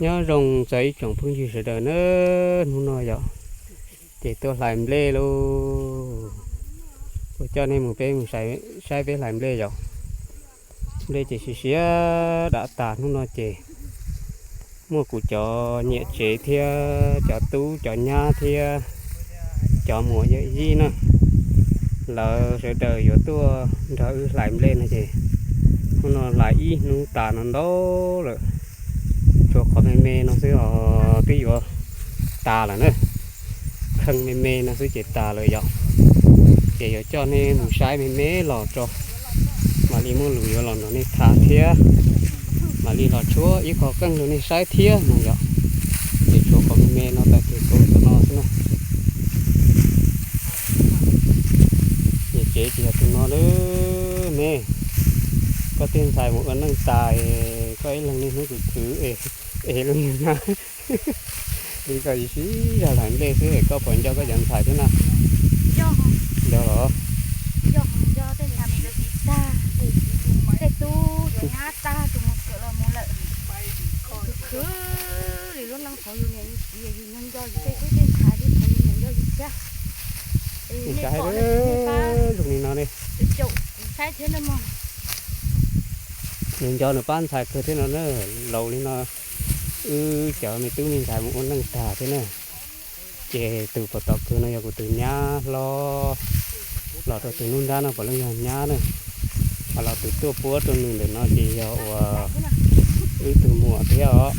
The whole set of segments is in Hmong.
Nyob zoo txog ib tsoom phooj ywg sawv daws na, hnub no yom, ces tuaj hlais nplej lauj. Kuv coj nej mus, peb mus saib peb hlais nplej yom. Nplej ces siav siav dav tas hnub no ces muaj kuv cov niam tsev thiab cov tub cov nyab thiab cov muam yawm yij na, lawv sawv daws yuav tuaj nrog wb hlais nplej no ces hnub no hlais ib hnub tas no ntau lawm. Tshuav qhov me me no xwb os twb yuav tas lawm na. Kheej me me no xwb ces tas lawm yom. Ces yuav coj nej mus saib me me los tso, mam li muaj lus yuav los nrog nej tham thiab, mam li los tshuab ib qho qeej rau nej saib thiab no yom. Ces tshuav qhov me me no tag ces tshuav tus no xwb na. Niam tsev ces yog tus no lawm ne. Koj tej ntxhais mus ua neej tas, koj ib leeg niaj hnub khwv khwv es, es lub niag na. Li koj sib zog hlais nplej xwb es koj puas nco koj cov ntxhais thiab na? Nco los? Tej tub cov nyab tag tus mus kawm los mus lawm. Khwv khwv li lub neej thaum yus niam yus txiv yus nco yus tej tub tej ntxhais thiab thaum yus niam nco yus thiab. Saib zoo li no ne. Saib thiab na mog. Nws nco nws pab ntxhais kawg thiab no na. Laus li no, wb cov me tub me ntxhais mus ua neej tag thiab na. Ces tus puas tom kawg no yog kuv tus nyab hlob, los rau tus nruab nrab no puav leej yog nyab na. Ho los tus tuaj puab rau nws ntawm no ces yog uas wb tus muam thiab os.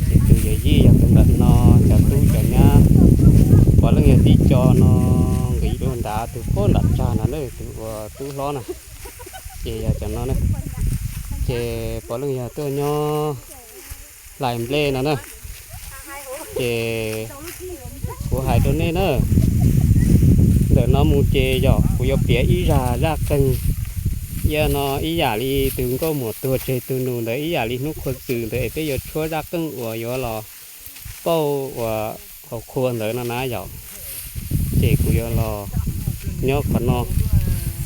Ces tus yawm yij yog tus ntawm no, cov tub cov nyab puav leej yog tib co no, nqis dua nrad tus puag nram tsag no na, tus uas tub hlob na. Ces yog cov no na, ces puav leej yog tuaj nyob hlais nplej no na. Ces kuv hais rau nej na, ntawm no mus ces yog kuv yuav piav ib zaj zaj qeej, ib yam no ib yam li tus nkauj muam tuag tseg tus nus ntawd, ib yam li hnub qhua txws ntawd es peb yuav tshuab zaj qeej uas yuav los pauj uas hauv qhua ntawd no na yom. Ces kuv yuav los nyob qhov no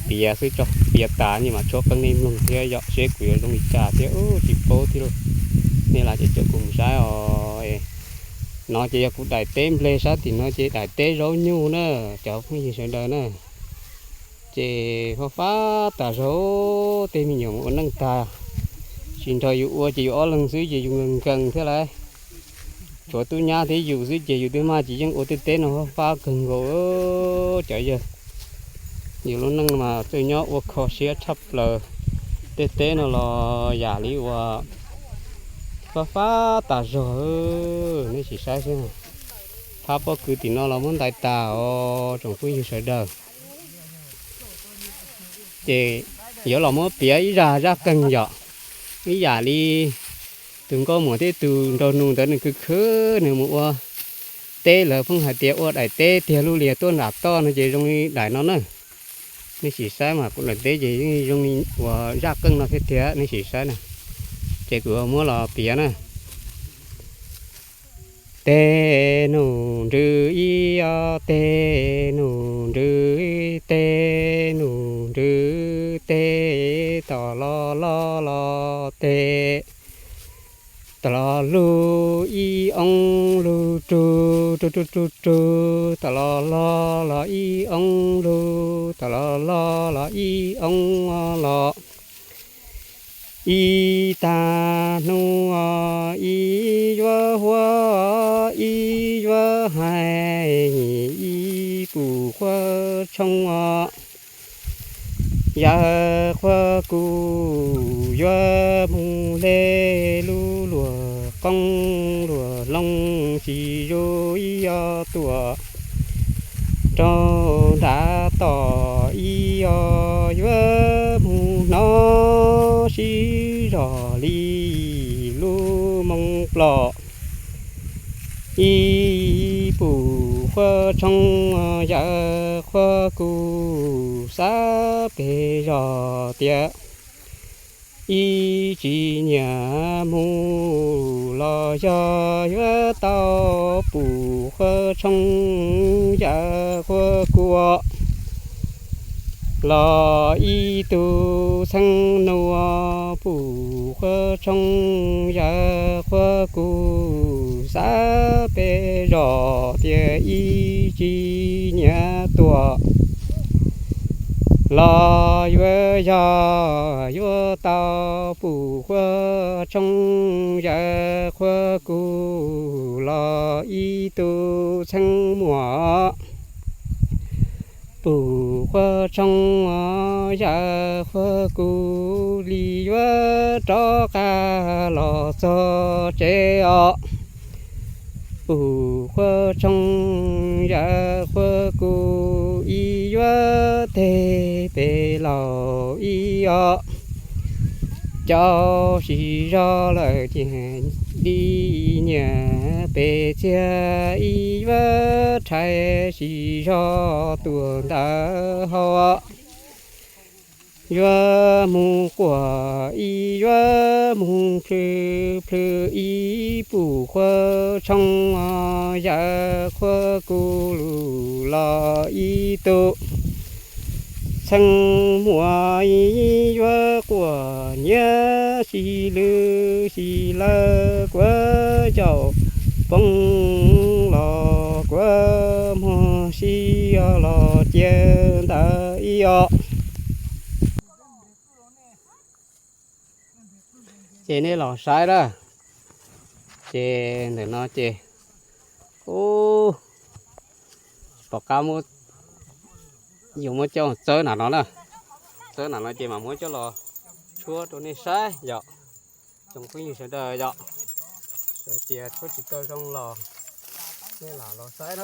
piav xwb tso, piav tas nej mam tshuab qeej nej mloog thiab yom, seb kuv yuav zoo li cas thiab, tsis paub thiab lauj. Nej lam caum kuv mus saib os. No ces yog kuv daim teb nplej, sab tim no ces daim teb zaub nyuj na, cov phooj ywg sawv daws na. Ces fab fab tas zog, tej me nyuam mus ua neej tag, tsis nrog yus ua ces yus ob leeg xwb ces yus nkees nkees thiab lauj. Tshuav tub nyab thiab yus xwb ces yus twb maj tsis yeej ua tej teb no fab fab kawg nkaus. Cov yawg, yus lub neej mas txawj nyob ua kho siab tshaj plaws. Tej teb no los yam li uas fab fab tas zog, nej sim saib xwb. Phab pob kws tim no los muab ntais tas os tsoom phooj ywg sawv daws. Ces yuav los muab piav ib zaj zaj qeeg yom, ib yam li tus nkauj muam thiab tus nraug nus ntawd nws khwv khwv nws mus ua teb, lawv pheej hais tias ua daim teb tiag lub lias tuaj nram toj no ces zoo li daim no na. Nej sim saib mas kuv daim teb ces yeej zoo li uas zaj qeej no thiab tiag, nej sim saib na. Ces kuv muab los piav na. Tej nus nrwv ib os, tej nus nrwv, tej nus nrwv, tej tom los los los tej. Tom los lug ib oob lug rug rug rug rug rug, tom los los los ib oob lug, tom los los los ib oob los. Ib tag hnub ib yuav huab ib yuav hais, ib pum huab tshoob os. Yawg huab kuj yuav mus le lub luag qoob luag loo tsis zuj ib o tuam rau nram toj ib o yuav mus hnov sib zog li lub moo plom. Ib pum huab tshoob yawg huab kuj xav pes zog tias ib tsis nyiam mus los yog yuav tau pum huab tshoob yawg huab kuj los ib tug txheeb nuav Pum Huab Tshoob yawg Huab Kus xav peb zos tias ib tsi niam tuam los yuav yog yuav tau. Pum Huab Tshoob yawg Huab Kus los ib tug txheeb muam. Pum Huab Tshoob yawg Huab Kus li yuav rov qab los txog tsev os. Pum Huab Tshoob yawg Huab Kus ib yuav teg pem laus ib os. Caum tsis zog lawm ces li nyiam pem txiag ib yuav rhais tsis zog tuam ntawd hau. Yuav mus quas ib yuav mus plhws plhws ib. Pum Huab Tshoob yawg Huab Kus los ib tug txheeb muam ib yuav quas nyiav si lwj si lawv kuav caum poob los kuav muag si os los cia ntawd ib os. Ces nej los saib na, ces ntawm no ces, ub, tom qab muab, yus muab coj txawb nram no na, txawb nram no ces mam muab coj los tshuab rau nej saib yom. Tsoom phooj ywg sawv daws yom, tias tshuab tsis tau zoo los nej lam los saib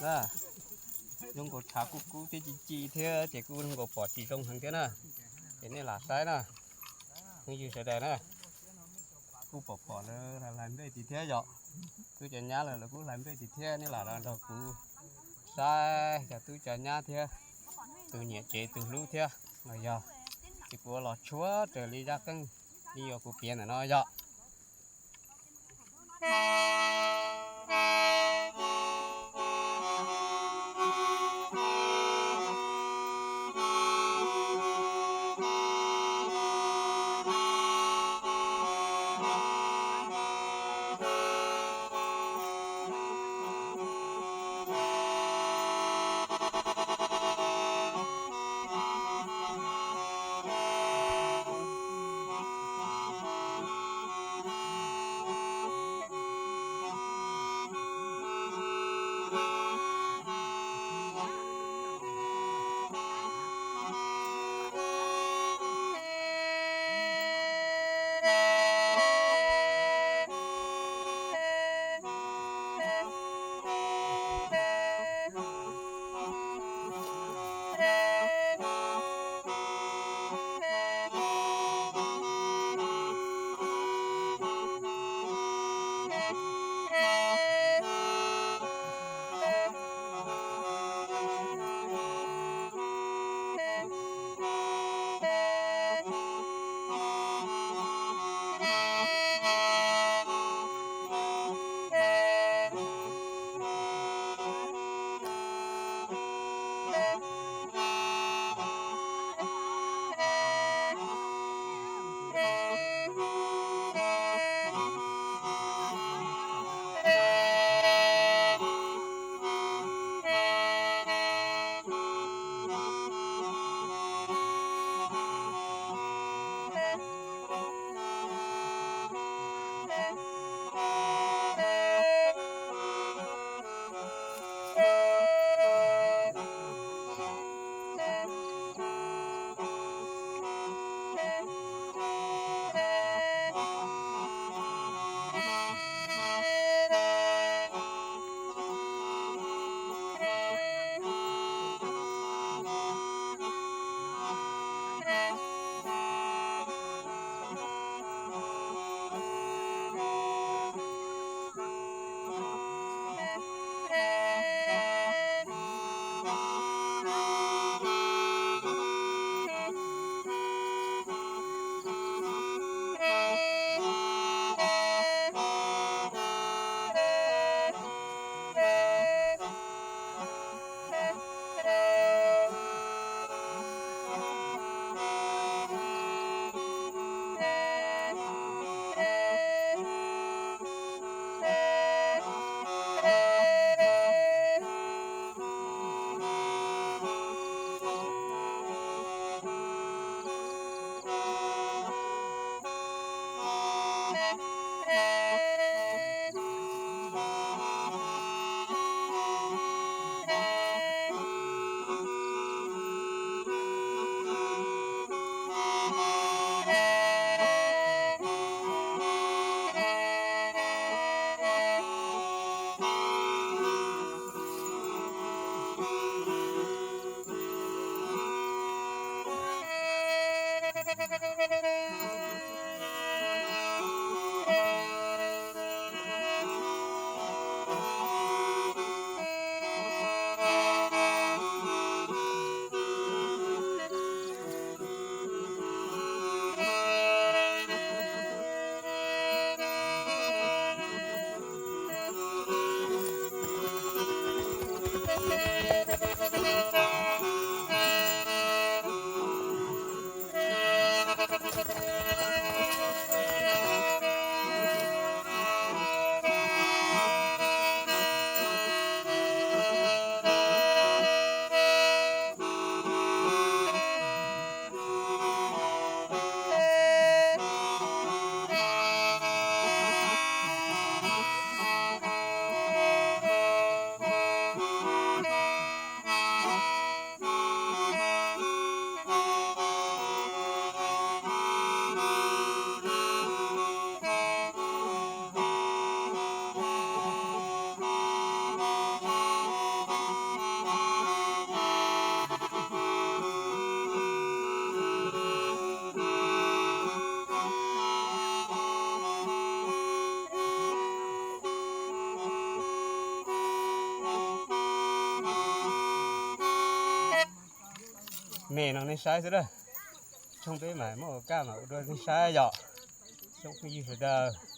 na. Zoo nkaus tshav kuj kub thiab ci ci thiab ces kuj zoo nkaus pom tsis zoo heev thiab na. Ces nej lam saib na, phooj ywg sawv daws na. Kuj pom pom lawv hlais nplej tim thiab yom. Tub cov nyab lawv kuj hlais nplej tim thiab, nej lam los nrog kuv saib cov tub cov nyab thiab, tus nyiam tsev tus hlub thiab los yog. Ces kuv los tshuab raws li zaj qeej li uas kuv piav ntawm no yom. me no nej saib xwb na. Tshooj peb mas muab ua kaj mas ua rau nej saib yom. Coob phooj ywg sawv daws.